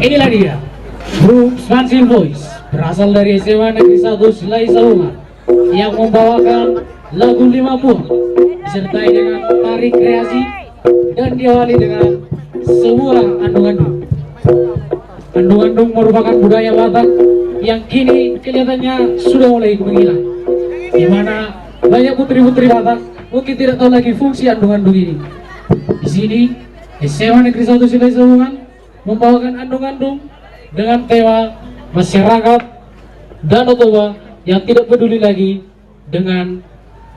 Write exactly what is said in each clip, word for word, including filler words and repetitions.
Inilah dia, grup Spansil Boys, berasal dari S M A Negeri Satu Silai Saungan, yang membawakan lagu Lima Buah, disertai dengan tari kreasi, dan diawali dengan sebuah andung-andung. Andung-andung merupakan budaya Batak yang kini kelihatannya sudah mulai menghilang, di mana banyak putri-putri Batak mungkin tidak tahu lagi fungsi andung-andung ini. Di sini, S M A Negeri Satu Silai Saungan membawakan andung-andung dengan tema masyarakat Danau Toba yang tidak peduli lagi dengan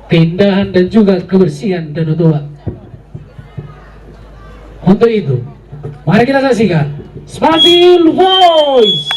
keindahan dan juga kebersihan Danau Toba. Untuk itu, mari kita saksikan Spansil Boys.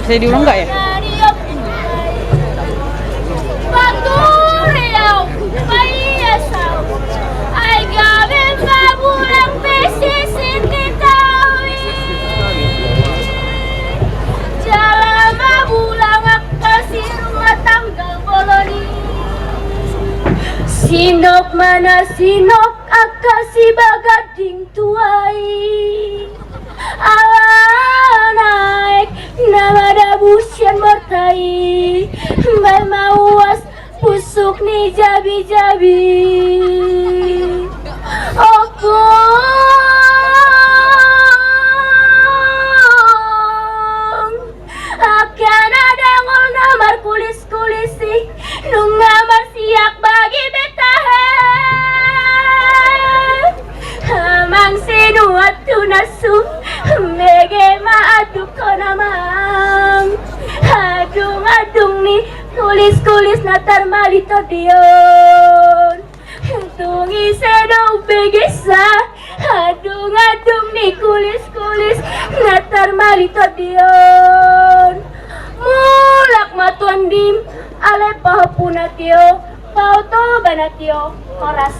Bisa diulang nggak ya? Sinop ma na sinop angka sibagading tuai. Alana aek na madabu sian bortai, baen ma uas pusuk ni jabijabi. Ompung, angka na dangol na markuliskulis i, nunga marsiak bagi be tahe. Amang sinuan tu na sung, bege ma andungkon amang. Andungandung ni kuliskulis na tarmali tondi on, tung ise do umbegesa andungandung ni kuliskulis na tarmali tondi on. Mulak ma tondim, alai pahompu na tio, pahompu na tio. Horas.